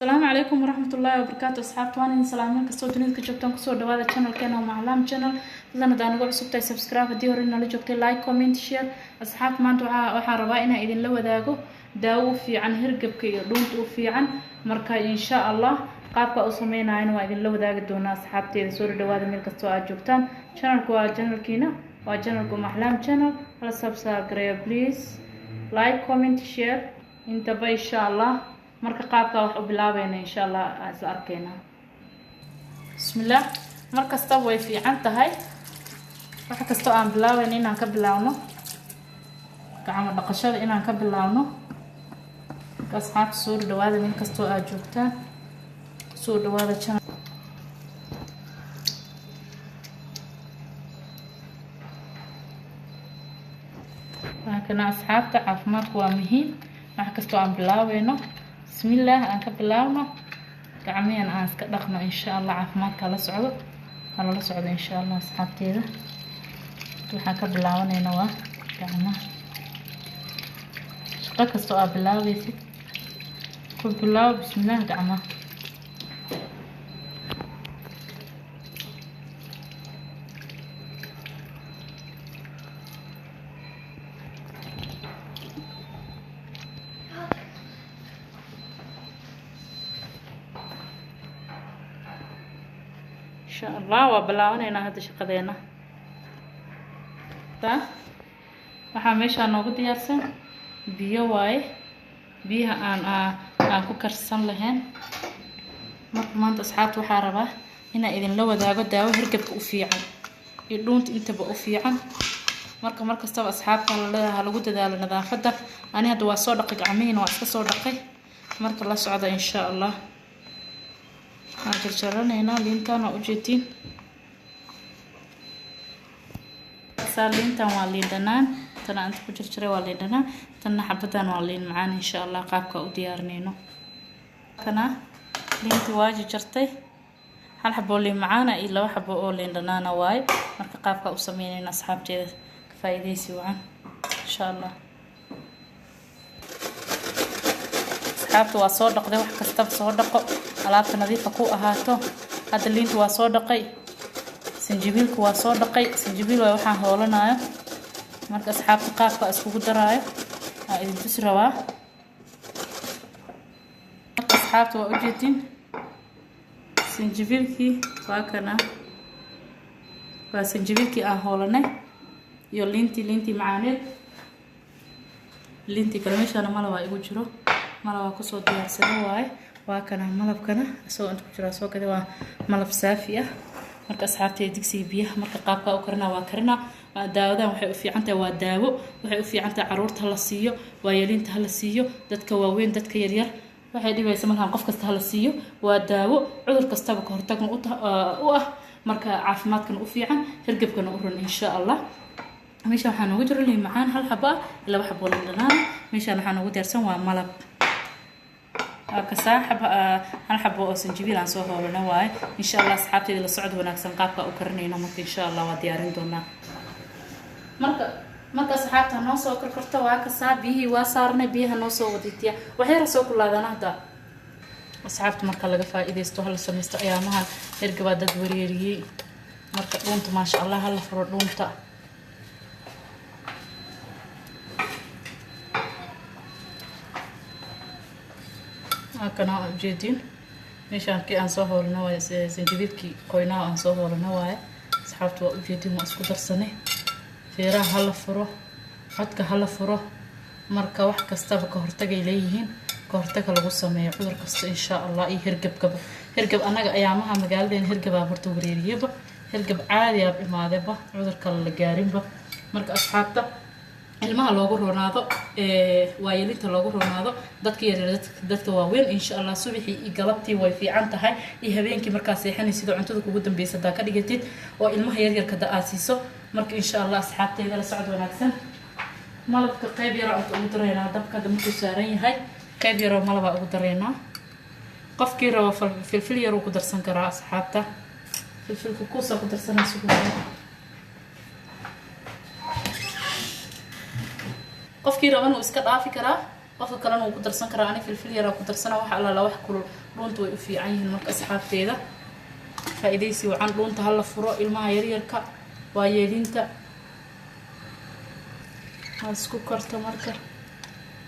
Asalaamu calaykum waraxmatullaahi wabarakaatu. Asxaabta, waan idin salaamay kastoo dunida ka joogtaan. Kusoo dhawaada channelkeena Maclam Channel. Fadlan hadaa nagu cusubtahay, subscribe. Haddii hore nala joogtay, like, comment, share. Asxaabta, maanta waxaan rabaa inaan idinla wadaago daawo u fiican hergebka iyo dhuunta u fiican. Marka insha Allah qaabka u sameynayana waa idinla wadaagi doonaa. Asxaabteeda, soo dhawaada meel kastoo aad joogtaan. Channelku waa channelkiina, waa channelku Maclam Channel. Hala subscribe gareeyo please, like, comment, share intaba insha Allah. Marka qaabkaa wax u bilaabayna insha Allah aan isla arkaynaa. Bismillaah. Mar kastaba way fiican tahay wax kastoo aan bilaabayna inaan ka bilaabno gacmo dhaqashada, inaan ka bilaabno. Marka asxaabta, soo dhawaada meel kastoo aad joogtaan, soo dhawaada channel. Waakana asxaabta, caafimaadku waa muhiim. Wax kastoo aan bilaabayno bismillaah aan ka bilaabno, gacmihan aan iska dhaqno insha Allah. Caafimaadka la socdo, halala socdo insha Allah. Asxaabteeda, waxaan ka bilaabanayna waa gacmaha. Shaqo kastoo aad bilaabaysid ku bilaabo bismillaah gacmaha. Insha Allah waa bilaabanaynaa hadda shaqadeena. Waxaa meeshaa noogu diyaarsan biyo waaye, biyaha aan ku karsan lahayn. Marka maanta asxaabta waxaa rabaa inaan idinla wadaago daawo hergebka u fiican iyo dhuunta intaba u fiican. Marka mar kastaba asxaabta ha lagu dadaalo nadaafadda. Ani hadda waa soo dhaqay gacmihiina, waa iska soo dhaqay. Marka la socda insha Allah. Waan jarjaranaynaa liintan, waa ujeedtiin. Liintan waa liin dhanaan, tan aan inta ku jarjaray waa liin dhanaan, tanna xabadan waa liin macaan. Insha Allah qaabka u diyaarinayno kana. Liintii waa jarjartay, hal xabo oo liin macaana iyo laba xabo oo liin dhanaana waaye. Marka qaabka u sameynayna asxaabteeda, ka faa'iidaysi wacan insha Allah. Asxaabta, waa soo dhaqday, wax kastaba soo dhaqo, alaabta nadiifa ku ahaato. Hadda liinta waa soo dhaqay, sanjibiilka waa soo dhaqay. Sanjibiil waay waxaan hoolanayo. Marka asxaabta, qaabka iskugu daraayo aa idin tusi rabaa. Marka asxaabta, waa ujeedin, sanjibiilkii waa kana, waa sanjibiilkii aan hoolanay iyo liintii, liintii macaaneed, liintii kale. Meeshaana malabaa igu jiro, malabaa kusoo diyaarsada waaye. Waa kana malabkana, isagoo inta ku jiraa soo gaday, waa malab saafi ah. Marka asxaabtay, digsiga biyaha marka qaabkaa u karinaa, waa karinaa. Daawadan waxay u fiican tahay, waa daawo, waxay u fiican tahay caruurta hala siiyo, waayelinta hala siiyo, dadka waaweyn, dadka yaryar, waxay dhibaysa malahan, qof kasta hala siiyo. Waa daawo cudur kastaba ka hortagna u ah, marka caafimaadkana u fiican, hergebkana u run insha Allah. Meesha waxaa noogu jiro liin macaan hal xabo ah, laba xabo liin dhanaan. Meeshaan waxaa noogu diyaarsan waa malab, kasaa xab, hal xabo oo sanjibiil aan soo hoolana waaye. Insha Allah asxaabteeda, la socod wanaagsan qaabka u karinayno. Marka insha Allah waa diyaarin doonaa. Marka asxaabta, noo soo karkarto. Waa kasaa, biyihii waa saarnay, biyaha noo soo waditiya, waxyara soo kulaadana hadda. Asxaabta, marka laga faa'iidaysto, hala samaysto. Ayaamahan hergabaa dad wareeriyey. Marka dhuunta, maasha Allah, hala furo dhuunta. Halkan aa ujeediin, meeshaan kii aan soo hoolana waaye, sanjibiilkii qoynaha aan soo hoolana waaye. Asxaabta, waa ujeediin, waa isku darsanay. Feeraha hala furo, codka hala furo. Marka wax kastaba ka hortagay leeyihiin, ka hortaga lagu sameeyo cudur kasta insha Allah iyo hergebkaba. Hergeb annaga ayaamaha magaaladeena hergebaa horta wareeriyaba, hergeb caadi aab imaadeba, cudur kale la gaarinba. Marka asxaabta, ilmaha loogu roonaado, waayelinta loogu roonaado, dadka yaryar, dadka waaweyn insha Allah. Subaxii iyo galabtii way fiican tahay, iyo habeenkii markaa seexanaysid oo cuntada kugu dambeysa hadaa ka dhigatid oo ilmaha yaryarka da aad siiso. Marka insha Allah asxaabteyda, la socod wanaagsan. Malabka qayb yaroo inta ugu daraynaa dabka hadda markuu saaran yahay, qayb yaroo malabaa ugu daraynaa. Qofkii rabo filfil yaruu ku darsan karaa. Asxaabta, filfilka kuusaa ku darsanaysa. Qofkii raban uu iska dhaafi karaa. Qofka kalena wuu ku darsan karaa. Ani filfil yaraa ku darsana. Wax allaala wax kulul dhuunta way u fiican yihiin. Marka asxaabteeda, faa-iidaysi wacan. Dhuunta hala furo, ilmaha yaryarka, waayeelinta ha isku karto. Marka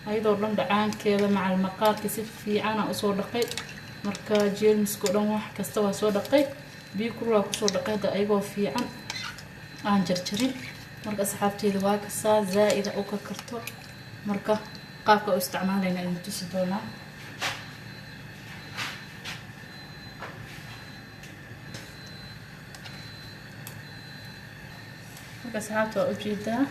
ayadoo dhan dhacaankeeda macal maqaarka si fiicana usoo dhaqay. Marka jeermiska o dhan wax kasta waa soo dhaqay, biyo kululaa kusoo dhaqay. Hadda ayagoo fiican aan jarjarin. Marka asxaabteeda, waa kasaa zaa-ida u karkarto. Marka qaabka u isticmaalayna idin tusi doonaa. Marka asxaabta, waa ujeedaa,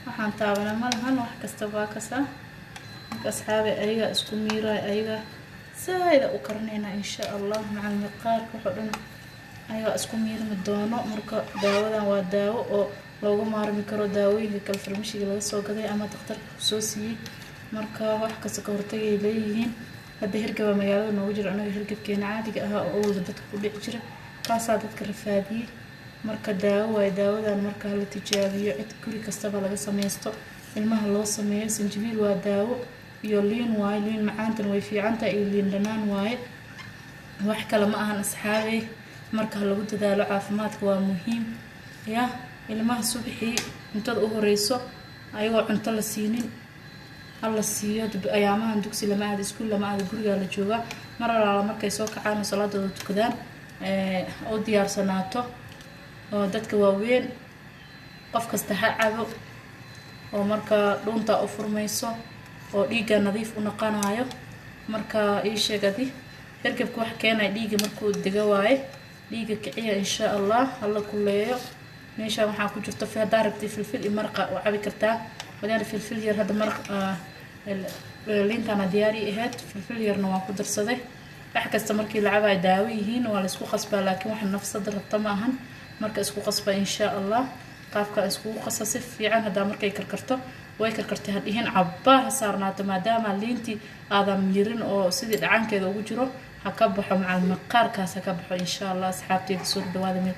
waxaan taabana ma lahan, wax kasta waa kasaa. Marka asxaabe, ayaga isku miiraay, ayaga zaa-ida u karinaynaa insha Allah. Macal maqaarka waxoo dhan ayagaa isku miirmi doono. Marka daawadan waa daawo oo looga maarmi karo daawooyinka kale farmashiga laga soo gaday ama daktarka kusoo siiyey. Marka wax kasta ka hortagay leeyihiin. Hadda hergabaa magaalada noogu jiro. Anaga hergabkeena caadiga ahaa oo awalba dadka ku dhici jira, kaasaa dadka rafaadiyey. Marka daawo waayo daawadan. Marka hala tijaabiyo, cid guri kastaba laga sameysto, ilmaha loo sameeyo. Sanjabiil waa daawo iyo liin waaye. Liin macaantan way fiicantahay iyo liin dhanaan waaye, wax kale ma ahan asxaabey. Marka ha lagu dadaalo, caafimaadka waa muhiim. Ya ilmaha subaxii cuntada u horeyso, ayagoo cunto la siinin, hala siiyo. Ayaamahan dugsi lama aada, iskuul lama aada, gurigaa la joogaa. Mar alaala markay soo kacaan oo salaadooda tukadaan, u diyaarsanaato. Oo dadka waaweyn qof kasta ha cabo, oo marka dhuuntaa u furmayso oo dhiigga nadiif u noqonayo. Marka ii sheeg adi, hergebka wax keenaya dhiigga markuu dega waaye. Dhiigga kiciya insha Allah, hala kuleeyo. Meeshaan waxaa ku jirto, haddaa rabtay filfil iyo maraqa waa cabi kartaa. Wadaan filfil yar hadda maraq liintaana diyaari ahayd, filfil yarna waan ku darsaday. Wax kasta markii la cabayo daawo yihiin, waa la isku qasbaa, laakiin wax nafsada rabta ma ahan. Marka isku qasba insha Allah. Qaabka iskugu qasa si fiican. Haddaa markay karkarto, way karkartay ha dhihin, cabbaar ha saarnaato, maadaama liintii aadan mirin oo sidii dhacankeeda ugu jiro. Ha ka baxo macal maqaarkaas, ha ka baxo insha Allah. Asxaabteeda, soo dhawaada meel.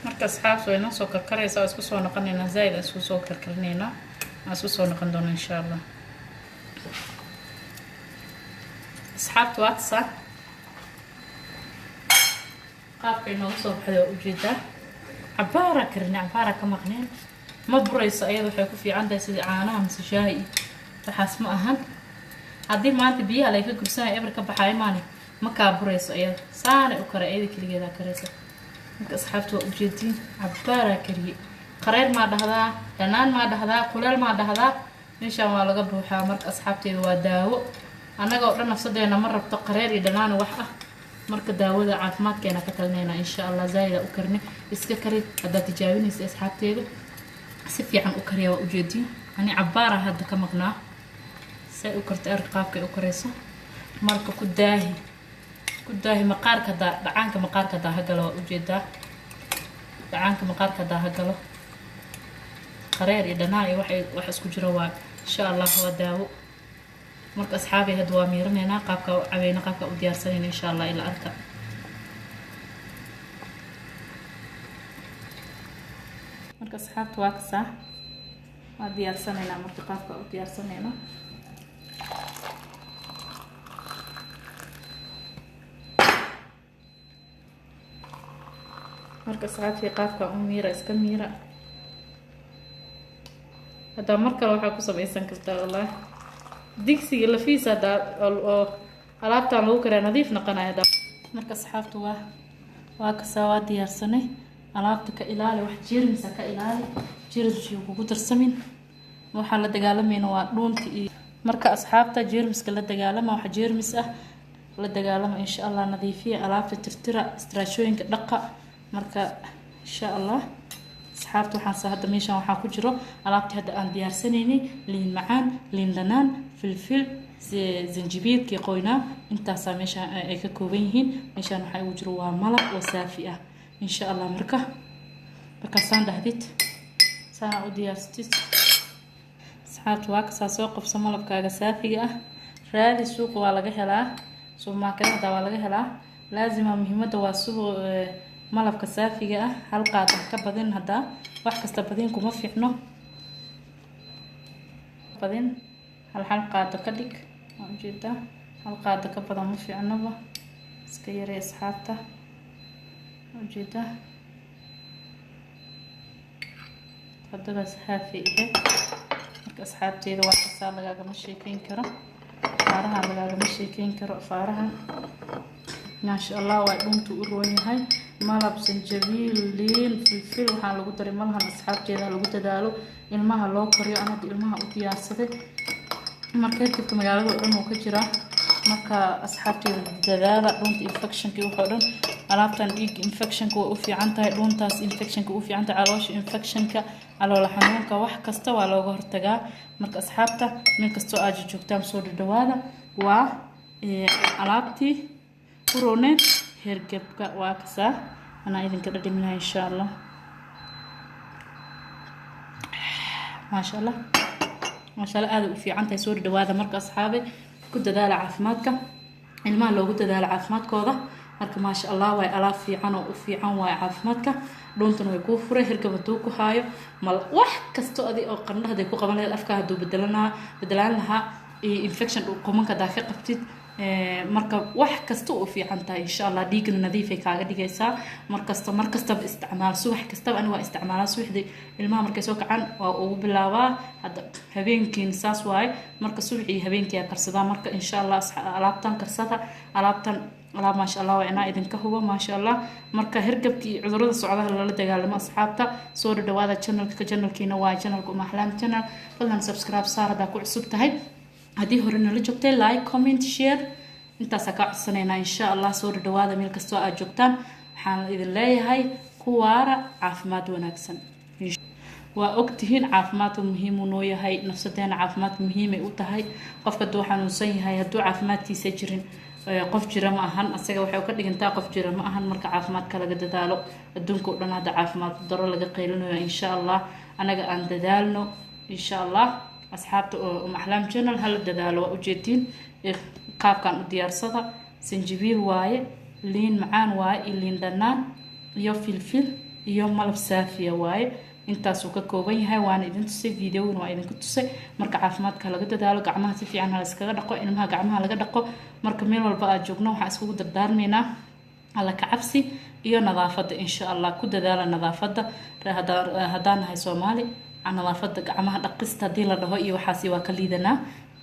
Marka asxaabta, way noo soo karkaraysaa, waa isku soo noqonaynaa. Zaaid aan isku soo karkarinaynaa, waan isku soo noqon doona insha Allah. Asxaabta, waa tasaa qaabka inooga soo baxday, waa ujeedaa. Cabaaraa karinay, cabaaraa ka maqneen. Ma burayso ayada, waxay ku fiican tahay sidii caanaha mise shaahi iyo waxaas ma ahan. Haddii maanta biyaha layka gubsanaya eber ka baxaayo maane, ma kaa burayso ayada. Saanay u karay, ayada keligeedaa karaysa. Marka asxaabta, waa ujeediin, cabaaraa kariyey. Qareer maa dhahdaa, dhanaan maa dhahdaa, kuleel maa dhahdaa, meeshaan waa laga buuxaa. Marka asxaabteeda, waa daawo. Annaga oo dhan nafsadeena ma rabto qareer iyo dhanaan wax ah. Marka daawada caafimaadkeena ka talinayna insha Allah. Zaayida u karni, iska kari. Haddaad tijaabinaysa asxaabteeda, si fiican u kariya. Waa ujeediin, ani cabbaara hadda ka maqnaa. Say u karta arka, qaabkay u karayso. Marka ku daahi, ku daahi maqaarka. Hadaa dhacaanka maqaarka hadaa ha galo, waa ujeedaa, dhacaanka maqaarka hadaa ha galo. Qareer iyo dhanaan iyo waxay wax isku jiro waa insha Allah, waa daawo. Marka asxaabay, hadda waa miiranaynaa qaabka u cabayna, qaabka u diyaarsanayna insha Allah, ila arka. Marka asxaabta, waa kasaa, waa diyaarsanaynaa. Marka qaabka u diyaarsanayno, marka asxaabtii, qaabka u miira, iska miira. Haddaa mar kale waxaa ku samaysan kartaa wallahi digsiga lafiisa haddaa oo alaabtaan lagu kariyaa, nadiif noqonaya haddaa. Marka asxaabta, waa kasaa, waa diyaarsanay. Alaabta ka ilaali wax jeermisa, ka ilaali jeermis yuu kugu darsamin. Waxaan la dagaalamayna waa dhuunta iyo. Marka asxaabta, jeermiska la dagaalama, wax jeermis ah la dagaalama insha Allah. Nadiifiya alaabta, tirtira, istraashooyinka dhaqa. Marka insha Allah Asxaabta, waxaan hadda meeshaan waxaa ku jiro alaabtii hadda aan diyaarsanaynay: liin macaan, liin dhanaan, filfil, zanjibiilkii qoynaa. Intaasaa meeshaan ay ka kooban yihiin. Meeshaan waxaa igu jiro waa malab oo saafi ah, insha Allah. Marka markaasaan dhahdid, saana u diyaarsatid. Asxaabta, waa kasaa. Soo qabso malabkaaga saafiga ah, raadi, suuqa waa laga helaa, supermarketada waa laga helaa. Laazima muhiimadda waa suuq malabka saafiga ah. Hal qaada ka badin, haddaa wax kasta badin kuma fiicno. Badin, hal hal qaado ka dhig. Waa ujeedaa, hal qaado ka badan ma fiicnoba, iska yarey. Asxaabta, waa ujeedaa, qadadaas haafay ahayd. Marka asxaabteeda, waa kasaa, lagaagama sheekeyn karo faaraha, lagaagama sheekeyn karo faaraha. Maasha Allah, waa dhuntu u roon yahay. Malab, sanjabiil, liin, filfil, waxaan lagu daray malahan. Asxaabteeda, lagu dadaalo, ilmaha loo kariyo. Aan hadda ilmaha u diyaarsaday. Marka hergebka magaalada oo dhan uu ka jiraa. Marka asxaabteeda, dadaala. Dhuunta infectionki waxoo dhan, alaabtan dhiig infectionka way u fiican tahay, dhuuntaas infectionka u fiican tahay, caloosha infectionka, caloola xanuunka, wax kasta waa looga hortagaa. Marka asxaabta, meel kastoo aad joogtaan, soo dhadhawaada. Waa alaabtii uroneed hergebka, waa kasaa. Anaa idinka dhadhaminaya, insha Allah. Maasha Allah, maasha Allah, aada u fiican tahay. Soo dhadhawaada. Marka asxaabe, ku dadaala caafimaadka, ilmaha loogu dadaalo caafimaadkooda. Marka maasha Allah, waay alaab fiican oo u fiican waay caafimaadka. Dhuuntana way kuu furay, hergab hadduu ku haayo, mal wax kasto adi oo qandho haday ku qaban lahayd, afka hadduu bedelanaa bedelaan lahaa, iyo infection qumanka hadaa ka qabtid. Marka wax kasta u fiican tahay, insha Allah. Dhiigana nadiifay kaaga dhigaysaa. Markasta, mar kastaba isticmaal, subax kastaba. Ani waa isticmaalaa subaxdii, ilmaha markay soo kacaan waa ugu bilaabaa. Hadda habeenkiin saas waaye. Marka subaxii habeenkii aa karsadaa. Marka insha Allah, alaabtan karsada, alaabtan alaab maasha Allah waa, inaa idinka hubo, maasha Allah. Marka hergabkii iyo cudurada socdaha lala dagaalamo. Asxaabta, soo dhadhawaada channelka. Channelkiina waa channelka Uma Axlaam Channel. Fadlan subscribe saar haddaa ku cusub tahay. Haddii hore nala joogtay, like, comment, share, intaasaa kaa codsanaynaa, insha Allah. Soo dhadhawaada meel kastoo aad joogtaan. Waxaan idin leeyahay kuwaara caafimaad wanaagsan. Waa ogtihiin caafimaadka muhiimuu noo yahay, nafsadeena caafimaadka muhiimay u tahay. Qofka hadduu xanuunsan yahay, hadduu caafimaadkiisa jirin, qof jira ma ahan. Asaga waxay ka dhigantaa qof jira ma ahan. Marka caafimaadka laga dadaalo. Adduunka o dhan hadda caafimaad daro laga qaylinayo. Insha Allah, anaga aan dadaalno, insha Allah. Asxaabta oo Um Axlaam Channel, hala dadaalo. Waa ujeediin qaabkan u diyaarsada. Sanjabiil waaye, liin macaan waaye, iyo liin dhanaan, iyo filfil, iyo malab saafiya waaye. Intaasuu ka kooban yahay, waana idin tusay, videogana waa idinku tusay. Marka caafimaadka laga dadaalo, gacmaha si fiican hala iskaga dhaqo, ilmaha gacmaha laga dhaqo. Marka meel walba aad joogno, waxaan iskugu dardaarmaynaa Alla ka cabsi iyo nadaafadda, insha Allah. Ku dadaala nadaafadda. Haddaan nahay Soomaali, nadaafadda, gacmaha dhaqista haddii la dhaho iyo waxaasi waa ka liidanaa.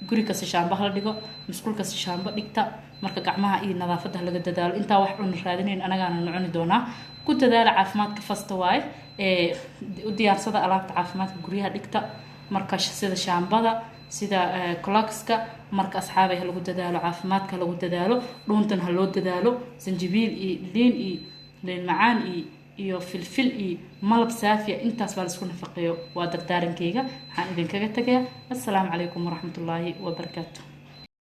Guri kasta shaamba hala dhigo, musqul kasta shaamba dhigta. Marka gacmaha iyo nadaafadda laga dadaalo. Intaa wax cuna raadinayn, anagaana na cuni doonaa. Ku dadaala caafimaadka fasta waaye. Ee u diyaarsada alaabta caafimaadka, guryaha dhigta. Marka sida shaambada, sida Cloroxka. Marka asxaabay, ha lagu dadaalo caafimaadka, ha lagu dadaalo, dhuuntan ha loo dadaalo. Sanjabiil iyo liin iyo liin macaan iyo filfil iyo malab saafiya, intaas baa laisku nafaqeeyo. Waa dardaarankeyga. Waxaan idinkaga tagayaa assalaamu calaykum waraxmatullaahi wabarakaatu.